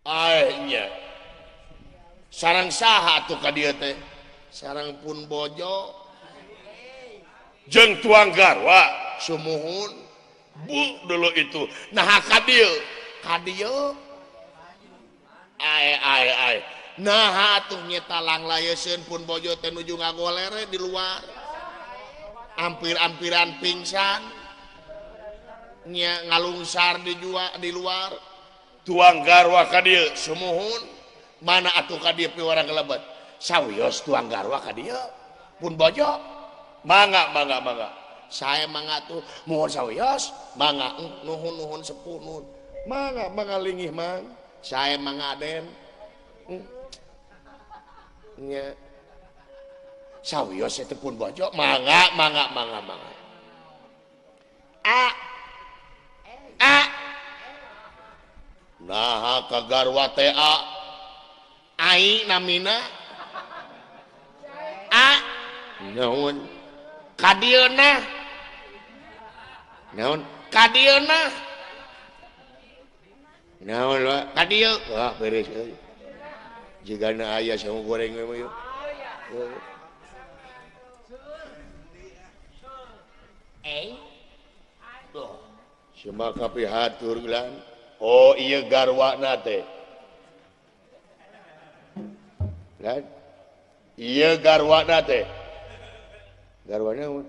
Ae nya. Sarang saha atuh ka dieu teh? Sarang pun bojo. Jeung tuang garwa sumuhun. Bu dulu itu. Nah ka dieu, ka dieu. Ae ae ae. Nah atuh nyeta langlayeseun pun bojo teh nuju ngagolere di luar. Ampir-ampiran pingsan. Nya ngalungsar di jua di luar. Tuang garwa ka dieu sumuhun. Mana atuh ka dieu piwarang kelebet. Sawios tuang garwa ka dieu pun bojo. Mangga mangga mangga. Saya mangga tuh muhun sawios, mangga nuhun nuhun sepuh nuhun. Mangga mangga lingih mang. Saya mangga aden. Nya. Sawios itu pun bojo, mangga mangga mangga mangga. A A nah ka garwa teh A ai namina A naon ka dieu nah naon ka dieu nah naon wa ka dieu wah beres euy jigana aya sangu goreng we mah ieu. Cuma kapihatur gelang. Oh iya garwana teh. Lan. Iya garwana teh. Garwana naon?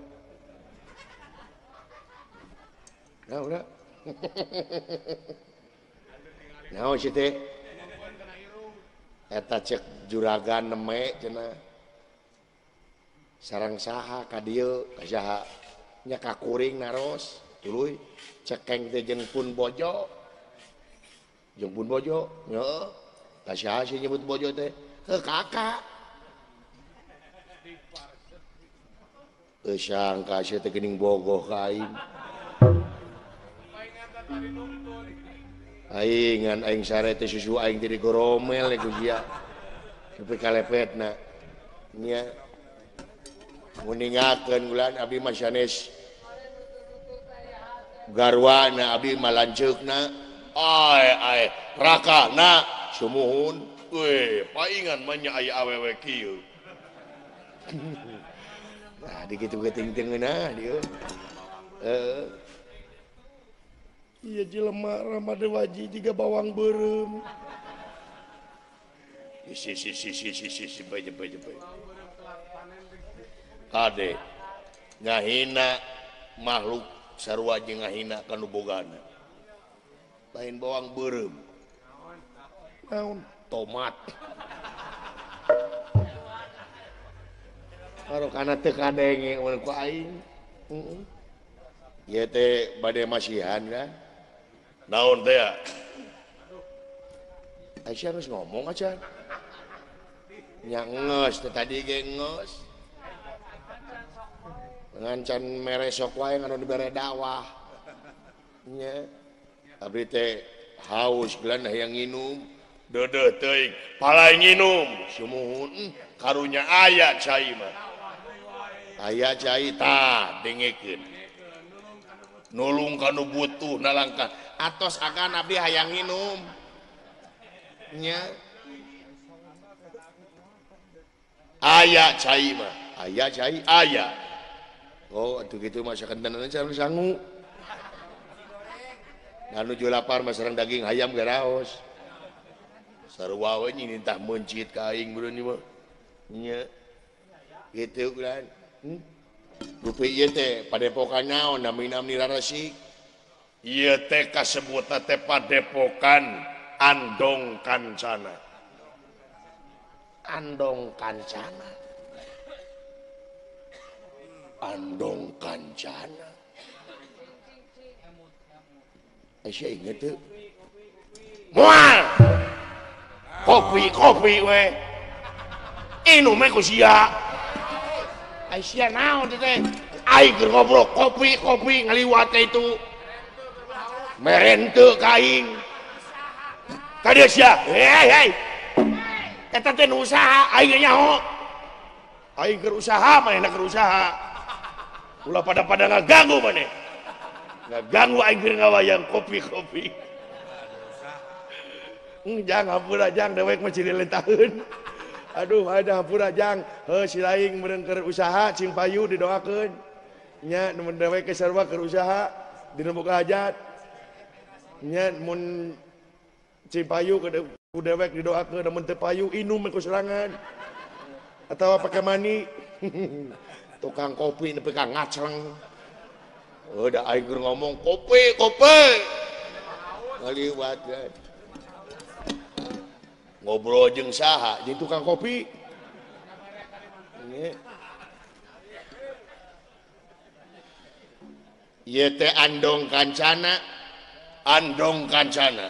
Naon? Naon sih teh? Eta cek juragan neme cenah. Sarang saha ka dieu ka saha? Nya ka kuring naros tuluy cekeng teh jeung pun bojo. Jeung pun bojo, heeh. Ka saha sih nyebut bojo teh? Heuh kakak. Sangka sia teh geuning bogoh ka aing. Aing ngan aing sare teh susu aing teh digoromel ku sia. Sampai kalepetna. Nya. Nguningakeun ulan abdi mah sanes garwana abdi mah lanceukna. Ae ae rakana sumuhun. Weh, paingan mah nya aya awewe kieu. Nah, dikitu geuting teu ngeunah dieu. Heeh. Ieu jelema Rama Dewaji jiga bawang beureum. Si si si si si si si bae bae bae. Kade ngahina makhluk sarua jeung ngahina ka nu bogana. Lain bawang beureum. Naon? Tomat. Karokana teu kadenge mun ku aing. Heeh. Ieu teh bade masihan kan. Naon teh ya? Aisyah geus ngomong acan. Nya geus teh tadi ge geus. Ngancan mere sok wae anu dibere dakwah. Nya. Abdi teh haus gelan hayang nginum. Deudeuh teuing, palai nginum. Sumuhun karunya aya cai mah. Aya cai tah dengekeun. Nulung ka nu butuh nalangkah. Atos agan abdi hayang nginum. Nya. Aya cai mah, aya cai aya. Oh, atuh kitu mah sakentenan sareng sangu. Anu nuju lapar mah sareng daging hayam garaos. Sarua we nyintah meuncit ka aing beureun ieu mah. Nya. Kitu kan. Rupi ieu teh padepokan naon namina rarasik. Ieu teh kasebutna teh padepokan Andong Kancana. Andong Kancana. Andong Kancana. Aisyah inget tuh. Mual. Kopi kopi we. Inum we ku sia. Aisyah naon teh? Aing keur ngobrol kopi kopi ngaliwat teh itu. Merente ka aing. Ka dieu sia. Hei hei. Eta teh nu usaha aing ge nyaho. Aing keur usaha manehna keur usaha. Ulah pada-pada ngaganggu maneh. Ngaganggu aing keur ngawayang kopi-kopi. Jang hampura jang dewek mah ciri lentaheun. Aduh ada hampura jang. Heuh si laing meureun keur usaha cing payu didoakeun. Nya mun dewek ke sarua keur usaha dina boga hajat. Nya mun cing payu ku dewek didoakeun mun teu payu inum ku serangan. Atawa pake mani. Tukang kopi nepi ka ngacleng. Udah aing keur ngomong kopi, kopi. Ngaliwat kan. Ngobrol jeung saha jeung tukang kopi. Ieu teh andong kancana, andong kancana.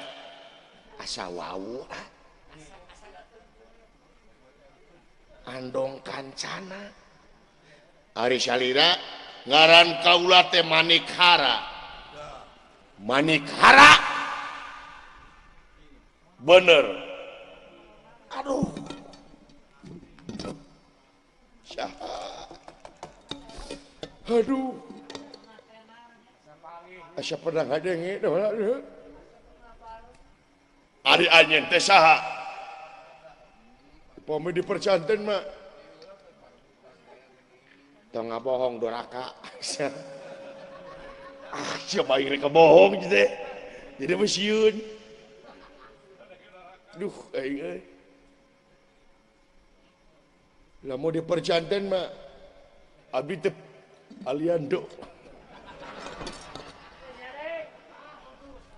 Asa wau ah. Andong kancana. Ari salira ngaran kaula teh Manikhara. Manikhara. Bener. Aduh. Saha. Aduh. Asa pernah ngadenge Ari anjeun teh saha? Upami dipercanten mah tong ngabohong doraka. Ah, siapa aing rek bohong teh. Jadi mah sieun. Duh, aing euy. Lamun dipercanten mah abdi teh Aliando.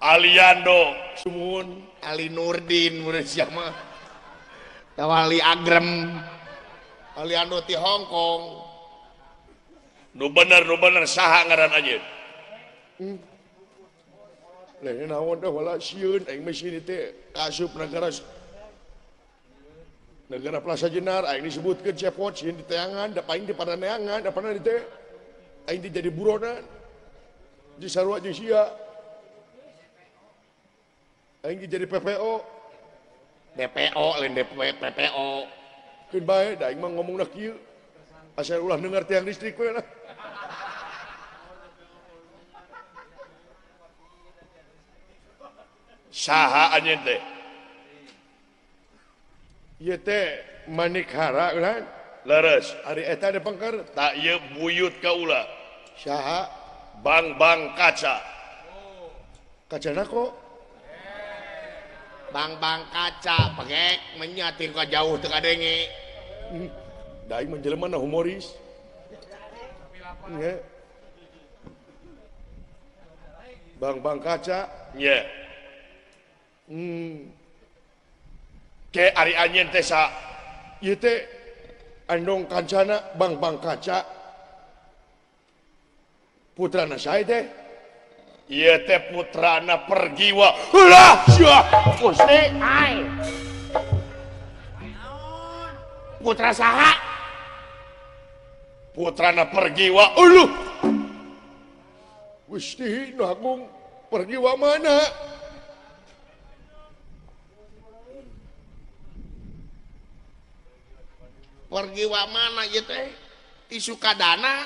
Aliando sumuhun Ali Nurdin mun sia mah. Tawali Agrem. Aliando ti Hong Kong. Nu bener saha ngaran anjeun? Lain naon dah wala sieun aing mah sieun teh asup negara negara Plaza Jenar aing disebutkeun cepot sieun di teangan da paing di paraneangan da pernah di teh aing teh jadi buronan di sarua jeung sia aing jadi PPO DPO lain DP PPO keun bae da aing mah ngomongna kieu asal ulah dengar tiang listrik we lah. Saha anjeun teh? Ieu teh Manikhara kan? Leres. Ari eta ada pengker? Tak ieu buyut kaula. Saha? Bang-bang kaca. Kacana kok? Bang-bang kaca pengek menyatir ka jauh teu kadenge. Da aing mah jelema na humoris. Nya. Bang-bang kaca. Nya. Ke ari anjeun teh sa ieu teh andong kancana bang-bang kaca putrana sae teh ieu teh putrana Pergiwa. Ulah sia Gusti ai putra saha putrana Pergiwa. Uluh Gusti nu agung Pergiwa mana? Pergiwa mana ieu teh? Ti Sukadana.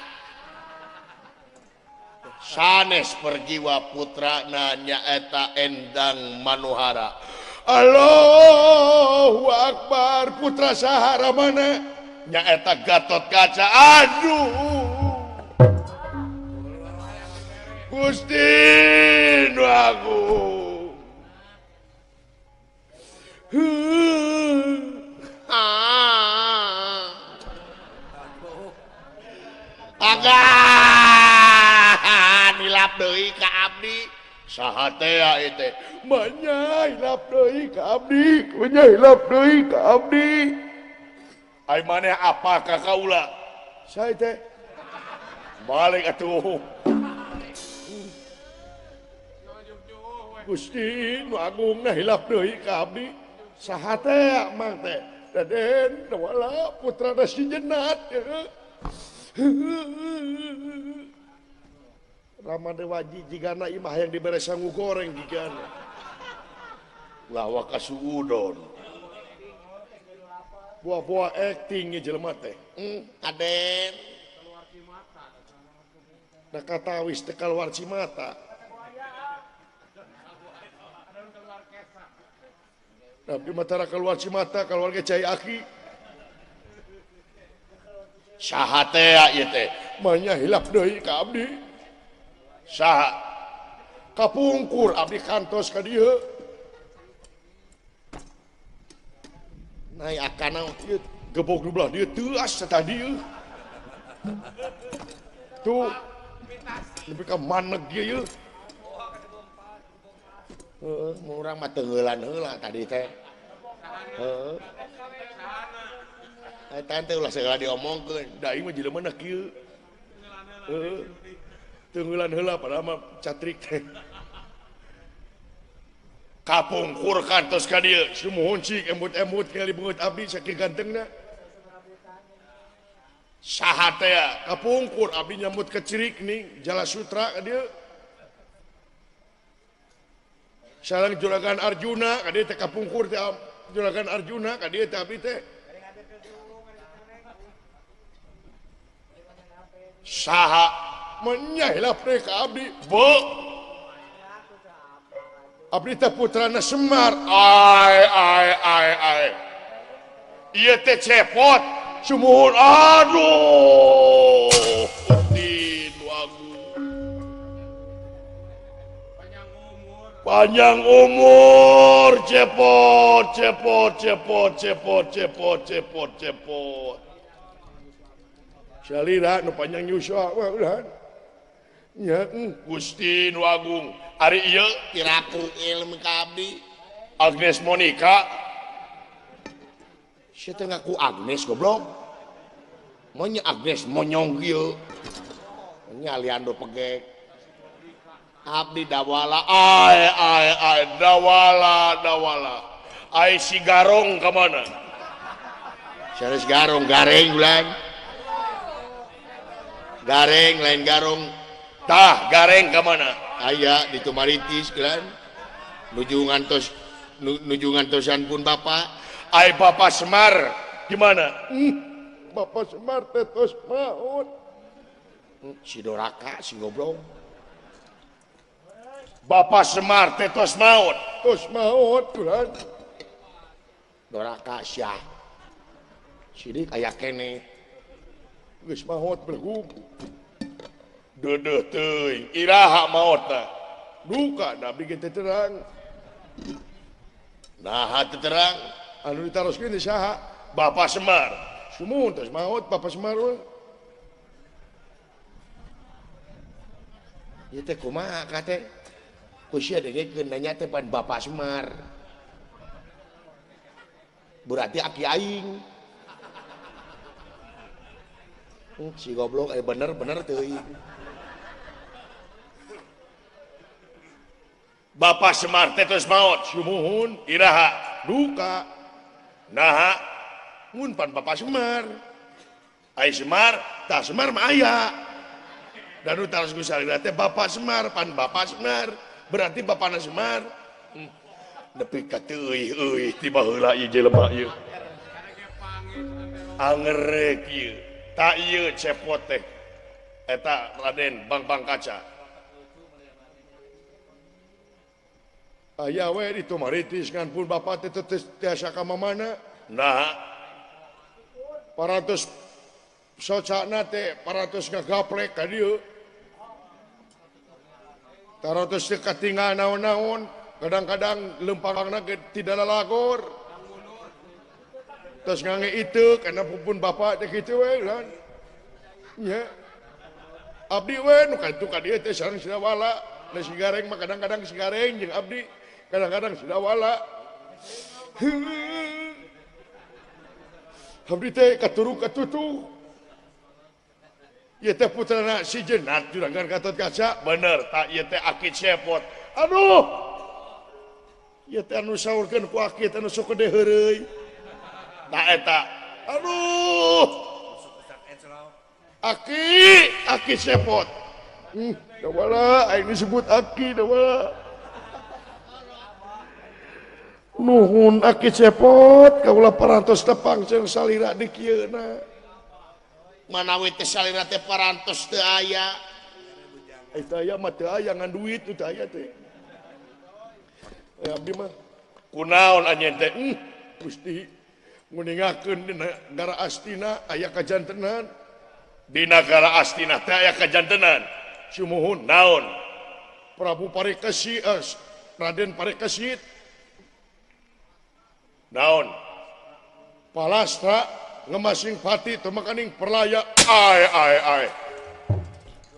Sanes Pergiwa putrana nyaeta Endang Manuhara. Allahu Akbar putra saha ramana? Nyaeta Gatot Kaca. Aduh. Gusti nu agung. Agan hilap deui ka abdi. Saha teh ieu teh? Manya hilap deui ka abdi, manya hilap deui ka abdi. Ai maneh apa ka kaula? Saha teh? Balik atuh. Gusti nu agungna hilap deui ka abdi. Saha teh mang teh? Raden Dawala putrana si Jenat. Rama Dewaji jigana imah yang dibere sangu goreng jigana. Lawa kasuudon. Buah-buah acting jelema teh. Aden. Da katawis teh kaluar cimata. Abdi mah tara keluar Cimata keluar ge cai aki. Saha teh ieu teh? Manya hilap deui ka abdi. Saha? Kapungkur abdi kantos ka dieu. Naik akana ieu gebog nu belah dieu teuas tah dieu. Tuh nepi ka maneg ieu. Heeh, urang mah teuheulan heula tadi teh. Heeh. Eta teh ulah segala diomongkeun, da ieu mah jelema na kieu. Heeh. Teuheulan heula padahal mah catrik teh. Kapungkur kantos ka dieu, sumuhun cik emut-emut ningali beungeut abdi saking gantengna. Saha teh kapungkur abdi nyambut ke cirik ning Jala Sutra ka dieu. Sareng Juragan Arjuna ka dieu teh kapungkur teh Juragan Arjuna ka dieu teh abdi teh. Saha menyahilap teh ka abdi. Bo abdi teh putrana Semar. Ai ai ai ai. Ieu teh cepot sumuhun. Aduh, Udin Wagu. Panjang umur cepot cepot cepot cepot cepot cepot cepot. Salira nu panjang yuswa wah ulah. Nya Gusti nu Agung ari ieu tiraku ilmu ka abdi. Agnes Monica. Sia teh ngaku Agnes goblok. Monya Agnes monyong kieu. Nya Liando pegek. Abdi dawala ai ai ai dawala dawala. Ai si Garong ka mana? Sanes Garong gareng ulang. Gareng lain Garong. Tah gareng ka mana? Aya di Tumaritis gelan. Nuju ngantos nuju ngantosan pun bapak. Ai Bapak Semar gimana? Bapak Semar teh tos maot. Si doraka si goblok. Bapak Semar teh tos maot. Tos maot ulah. Doraka sia. Sidik aya keneh. Geus maot belegug. Deudeuh teuing iraha maotna. Duka da abdi ge teu terang. Naha teu terang? Anu ditaroskeun teh saha? Bapak Semar. Sumuhun tos maot Bapak Semar we. Ieu teh kumaha ka teh? Ku sia dengekeun nanya teh pan Bapak Semar. Berarti aki aing. Si goblok bener-bener teuing. Bapak Semar teh tos maot. Sumuhun iraha duka. Naha mun pan Bapak Semar. Ai Semar tah Semar mah aya. Dan nu taros ku salira teh Bapak Semar pan Bapak Semar. Berarti bapana Semar. Nepi ka teuih euy ti baheula ieu jelema ieu. Angerek ieu. Tak ieu cepot teh. Eta Raden Bang-bang Kaca. Aya we di Tumaritis ngan pun bapak teh teu tiasa ka mamana. Nah, parantos socana teh parantos ngagaplek ka dieu. Tarantos teu katinggal naon-naon, kadang-kadang lempangna ge tidak lalagor. Terus ngange itu karena pun bapak teh kitu we lan. Nya. Abdi we nu kaitu ka dieu teh sareng Sidawala. Da si Gareng mah kadang-kadang si Gareng jeung abdi, kadang-kadang Sidawala. Abdi teh katuruk katutuh. Ieu teh putrana si Jenat Juragan Gatot Kaca. Bener, tak ieu teh aki cepot. Aduh. Ieu teh anu saurkeun ku aki teh anu sok gede heureuy. Tak eta. Aduh. Aki, aki cepot. Dawala, aing disebut aki dawala. Nuhun aki cepot, kaula parantos tepang jeung salira di kieuna. Manawi teh salira teh parantos teu aya. Eta aya mah teu aya ngan duit teu aya teh. Abdi mah Kunaon anjeun teh? Gusti nguningakeun di negara Astina aya kajantenan. Di negara Astina teh aya kajantenan. Sumuhun naon? Prabu Parikesit, Raden Parikesit. Naon? Palastra ngemasing pati teu makaning perlaya. Ai ai ai.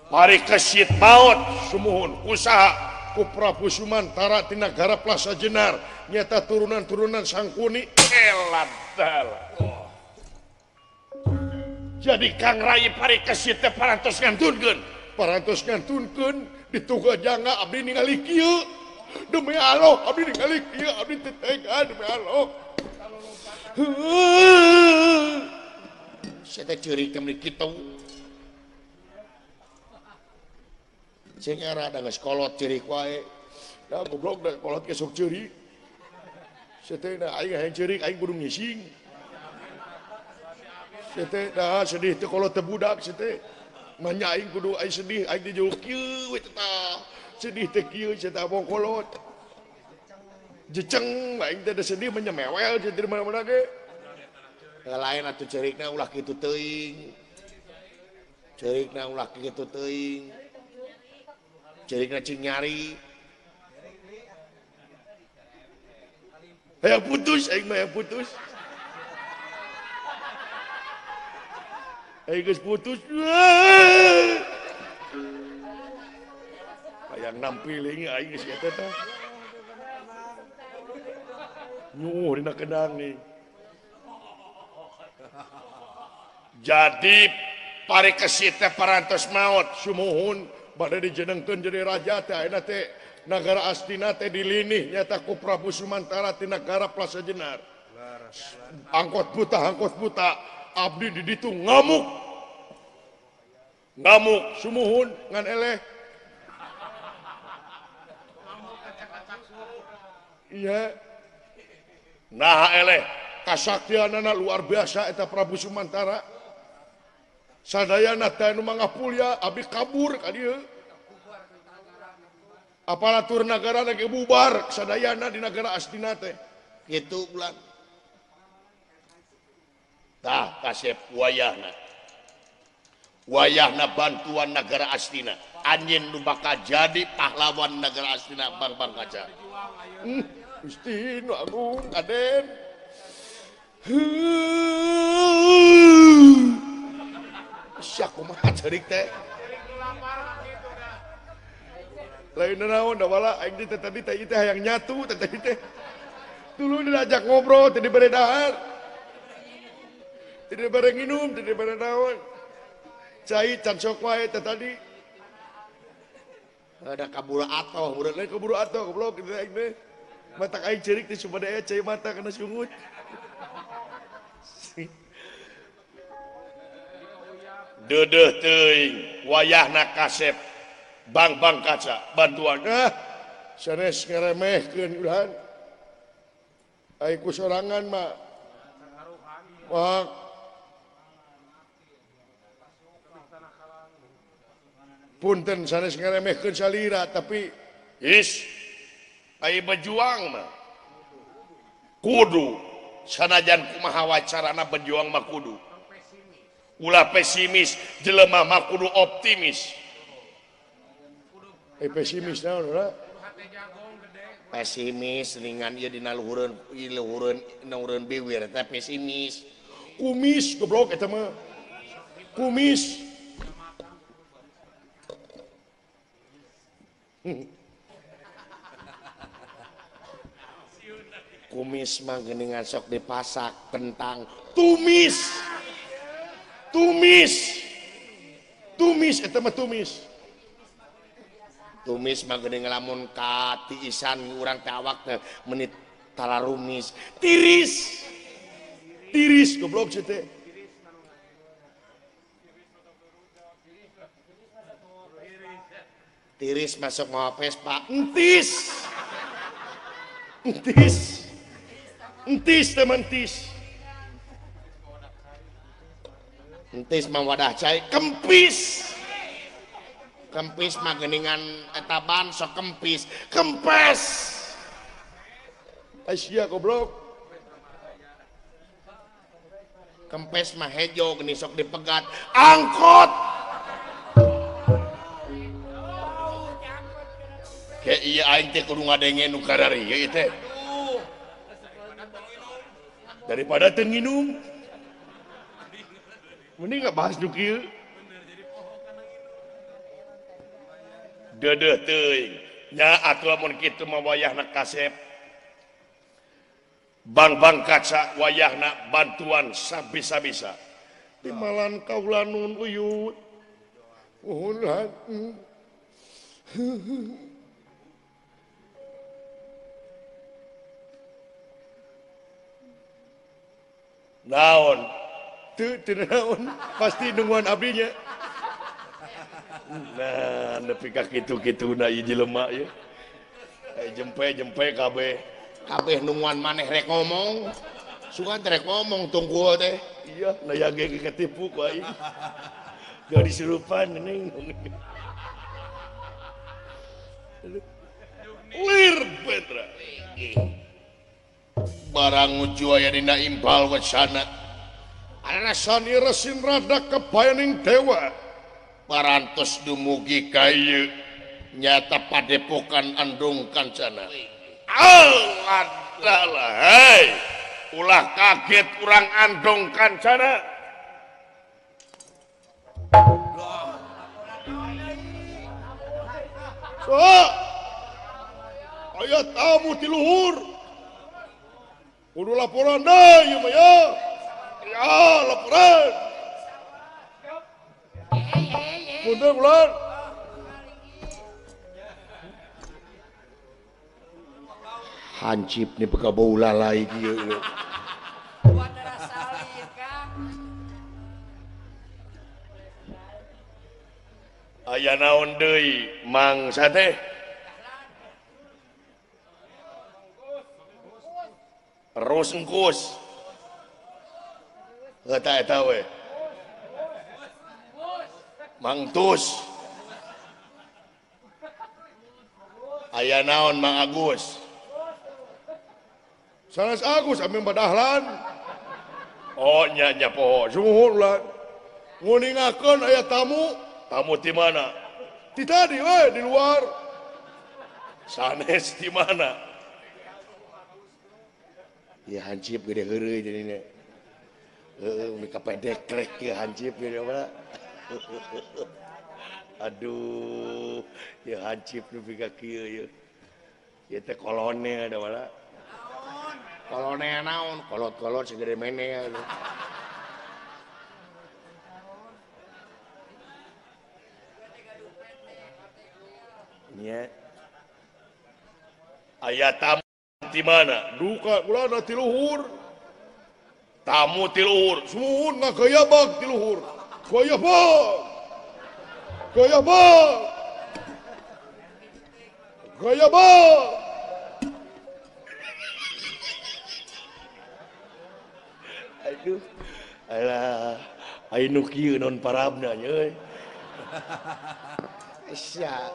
Parikesit maot sumuhun usaha ku Prabu Sumantara ti nagara Plaza Jenar nyata turunan-turunan Sangkuni. Eladal. Oh. Jadi Kang Rai Parikesit teh parantos ngantunkeun. Parantos ngantunkeun dituga jangga abdi ningali kieu. Demi Allah abdi ningali kieu abdi teu tega demi Allah. Saya teh ceurik teh meuni kitu. Sing era da geus kolot ceurik wae. Da goblok da kolot ge sok ceurik. Saya teh da aing hayang ceurik aing kudu ngising. Saya teh da sedih teh kolot teh budak saya teh. Manya aing kudu aing sedih aing dijauh kieu we teh tah. Sedih teh kieu saya teh abong kolot. Jeceng aing teh da sedih mah mewel teh di mana-mana ge. Lain atuh ceurikna ulah kitu teuing. Ceurikna ulah kitu teuing. Ceurikna cing nyari. Hayang putus aing mah hayang putus. Aing geus putus. Hayang nampiling aing geus eta teh. Nyuh dina kendang nih. Jadi Parikesit teh parantos maot sumuhun bade dijenengkeun jadi raja teh ayeuna teh nagara Astina teh dilinih nyata ku Prabu Sumantara ti nagara Plaza Jenar. Angkot buta abdi di ditu ngamuk. Ngamuk sumuhun ngan eleh. Iya. Nah eleh kasaktianana luar biasa eta Prabu Sumantara. Sadayana teh nu mangapulya abdi kabur ka dieu. Aparatur nagara ge bubar sadayana di nagara Astina teh. Kitu bulan. Tah kasep wayahna. Wayahna bantuan nagara Astina. Anjeun nu bakal jadi pahlawan nagara Astina bang-bang kaca. Gusti nu agung Aden. Sia kumaha ceurik teh. Lain naon da wala aing teh tadi teh ieu teh hayang nyatu teh tadi teh. Tuluy diajak ngobrol teh dibere dahar. Teh dibere nginum, teh dibere naon. Cai can sok wae teh tadi. Ada kaburu atoh, urang lain kaburu atoh goblok kitu aing teh. Mata aing ceurik teh supaya cai mata kana sungut. Deudeuh teuing wayahna kasep bang-bang kaca bantuan. Ah sanes ngaremehkeun udahan. Ai ku sorangan mah. Wah. Punten sanes ngaremehkeun salira tapi is ai berjuang mah kudu sanajan kumaha wacarana berjuang mah kudu. Ulah pesimis jelema mah kudu optimis. Pesimis naon ora? Pesimis ningan ieu dina luhureun luhureun luhureun biwir teh pesimis. Kumis goblok eta mah. Kumis. Kumis mah geuningan sok dipasak kentang. Tumis. Tumis. Tumis eta mah tumis. Tumis mah geuning lamun ka tiisan urang teh awak teh meuni tararumis. Tiris. Tiris goblok sia teh. Tiris masuk mawa Vespa. Entis. Entis. Entis teh entis. Entis mah wadah cai kempis. Kempis mah geuningan eta ban sok kempis. Kempes. Asia goblok. Kempes mah hejo geni sok dipegat. Angkot. Ke ieu aing teh kudu ngadenge nu kararieu ieu teh. Daripada teu nginum. Mending enggak bahas nu kieu. Deudeuh teuing. Nya atuh lamun kitu mah wayahna kasep. Bang-bang kaca wayahna bantuan sabisa-bisa. Timalan kaula nun uyut. Uhun. Naon? Teu teu naon, pasti nungguan abdinya. Nah, nepi ka kitu-kituna ieu jelema ieu. Jempe-jempe kabeh. Kabeh nungguan maneh rek ngomong. Sugan rek ngomong tunggu teh. Iya, na yage ketipu ku aing. Gak disurupan ning. Lir Petra. Barang uju aya dina impal wacana. Ana sani resin rada kebayaning dewa. Parantos dumugi ka ieu nyata padepokan Andung Kancana. Adalah hei, ulah kaget urang Andung Kancana. So, aya tamu ti luhur. Kudu laporan deh, ya ya. Ya, laporan. Punten ulan. Hancip nih peka bau lalai kieu. Aya naon deui mangsa teh? Terus engkus. Eta eta we. Mangtus. Aya naon Mang Agus? Sanes Agus abdi badahlan. Oh nya nya poho. Sumuhun ulan. Nguningakeun aya tamu. Tamu di mana? Di tadi we di luar. Sanes di mana? Ya hancip gede heureuy jadina. Heeh, mika pedek krek ya hancip gede apa? Aduh, ya hancip nu pika kieu ieu. Ieu teh kolone ada wala. Kolone naon? Kolot-kolot segede mene. Nya. Aya tamu di mana? Duka kula ti luhur. Tamu ti luhur. Sumuhun ngagayabag ti luhur. Gayabag. Gayabag. Gayabag. Aduh. Alah, aya nu kieu non parabna nya euy. Sia.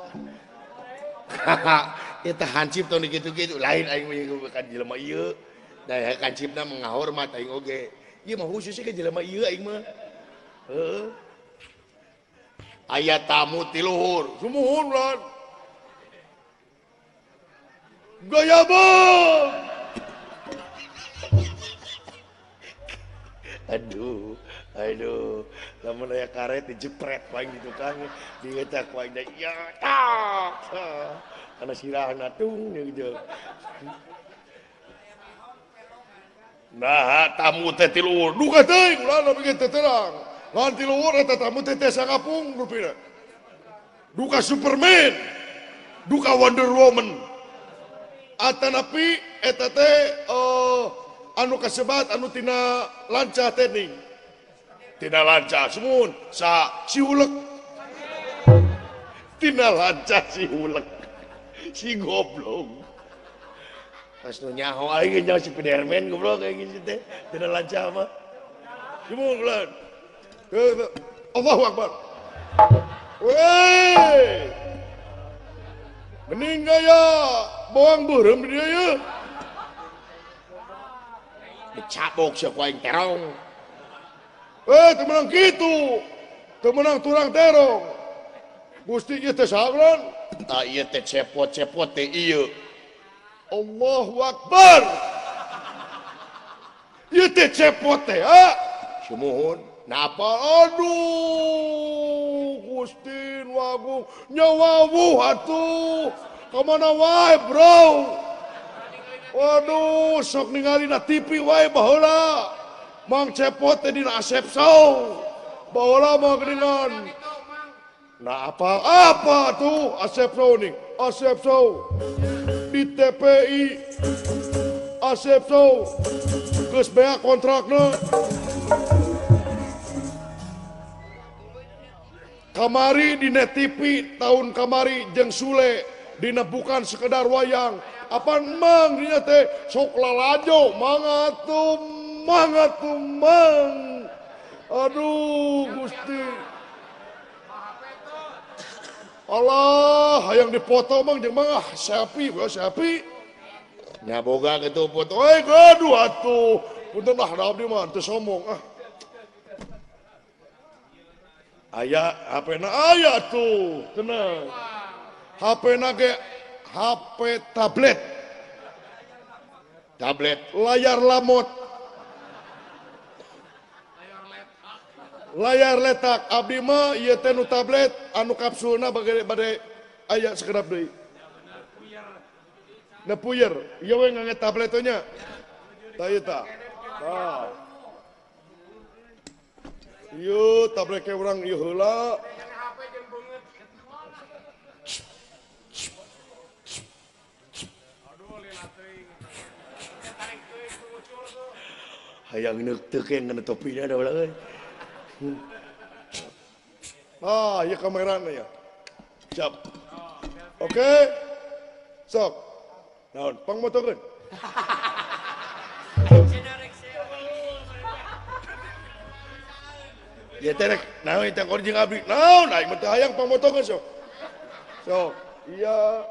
Eta hancip tong dikitu-kitu lain aing mah ka jelema ieu. Da hancipna mengahormat aing oge. Ieu mah khusus ka jelema ieu aing mah. Heeh. Aya tamu ti luhur. Sumuhun ulan. Gayabang. Aduh, aduh, lamun aya karet dijepret paling di tukang, digetak paling da ya tak. Kana sirahna tung gitu. Nah, tamu teh ti luhur. Duka teuing ulah nepi teh terang. Lawan ti luhur eta tamu teh teh sangapung rupina. Duka Superman, duka Wonder Woman. Atanapi eta teh anu kasebat anu tina lancah tening. Tina lancah Sumuhun sa si hulek. Tina lancah si hulek. Si goblok. Pas nu nyaho aing nyaho si Spiderman goblok kayak gitu teh. Tina lancah mah. Sumuhun ulan. Allahu Akbar. Weh. Mending gaya bawang beureum di dieu. Dicabok sia ku aing terong. Teu meunang kitu. Teu meunang tulang terong. Gusti ieu teh saha? Tah ieu teh cepot-cepot teh ieu. Allahu Akbar. Ieu teh cepot teh, ha? Sumuhun. Napa? Aduh, Gusti nu agung nyawawuh atuh. Ka mana wae, bro? Waduh, sok ningali na TV wae baheula. Mang Cepot teh dina Asep Saw. Baheula mah geuningan. Nah apa apa tuh Asep Saw nih? Asep Saw di TPI. Asep Saw geus beak kontrakna. Kamari di Net TV tahun kamari jeung Sule dina bukan sekedar wayang. Apaan mang dina teh sok lalajo mangga tuh mangga tuh mang. Aduh Gusti. Allah hayang dipoto mang jeung mang ah selfie we selfie. Nya boga kitu foto. Eh gaduh atuh. Punten lah da abdi mah teu sombong ah. Aya HP na aya tuh, tenang. HP na ge HP tablet. Tablet layar lamot. Layar letak abdi mah ieu teh nu tablet anu kapsulna bade aya sakedap deui. Na puyer, ieu we ngange tablet teh nya. Tah ieu tah. Tah. Ieu tablet ke urang ieu heula. Hayang neuk teu ngena topina da ulah euy. Ah, ieu kamerana ya. Siap. Oke. Sok. Naon, pangmotokeun. Ya teh naon eta jeung abdi? Naon aing mah teu hayang pangmotokeun sok. Sok. Iya.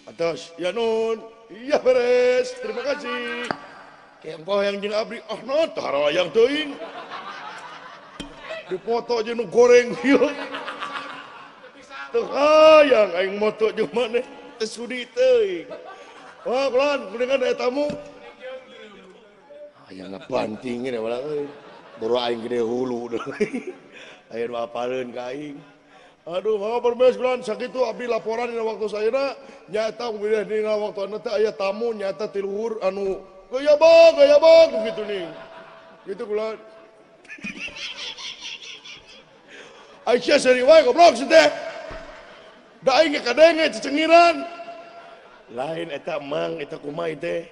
Atos, ya nun. Iya beres. Terima kasih. Kempo yang jeung abdi. Ah, naon tah hayang teuing. Dipoto jeung nu goreng ieu. Teu hayang aing moto jeung maneh teu sudi teuing. Wah, kulan kuningan aya tamu. Hayang ngabanting we ulah euy. Boro aing gede hulu deui. Aya nu apaleun ka aing. Aduh, mama permes kulan sakitu abdi laporan dina waktu sayeuna nyaeta bilih dina waktuna teh aya tamu nyaeta ti luhur anu gaya bang gitu nih. Gitu kulan. Aisyah seri wae goblok si teh. Da aing ge kadenge cecengiran. Lain eta mang eta kumaha teh.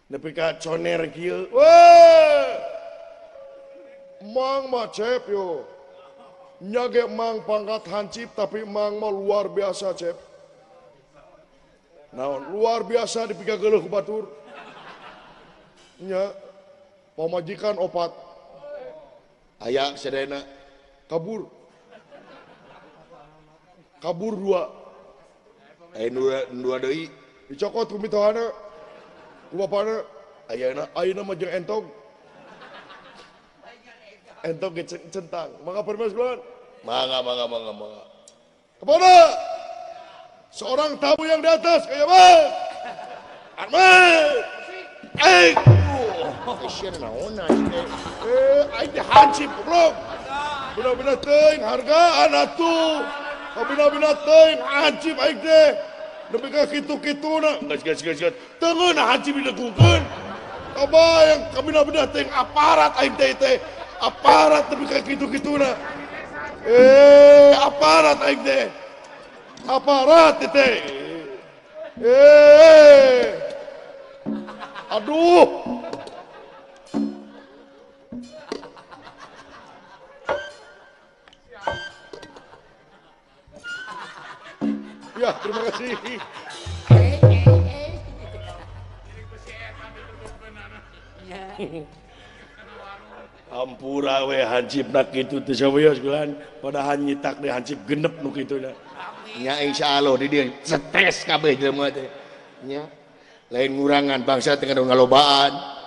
Nepi ka coner kieu. Weh. Mang mah cep yo. Nya ge mang pangkat hansip tapi mang mah luar biasa cep. Naon luar biasa dipikageuleuh ku batur. Nya pamajikan opat. Aya sadayana kabur. Kabur dua. Aya dua deui dicokot ku mitohana. Ku bapana ayeuna ayeuna mah jeung entog. Entog ge centang. Mangga permes kulan. Mangga mangga mangga mangga. Kepada seorang tamu yang di atas kayak bang. Ahmad. Eh. Aisyah naon teh? Aing teh hansip goblok. Bina-bina teuing hargaan atuh. Bina-bina teuing hansip aing teh. Nepi ka kitu-kituna. Geus geus geus geus. Teu ngeunah hansip didegungkeun. Kabayang kabina-bina teuing aparat aing teh teh. Aparat nepi ka kitu-kituna. Aparat aing teh. Aparat teh. Aduh. Ya, terima kasih. Ampura we hansipna kitu teu sawios kulan, padahal nyitak deh hansip genep nu kituna. Nya insyaallah di dieu stres kabeh jelema teh. Nya. Lain ngurangan bangsa teh ngalobaan.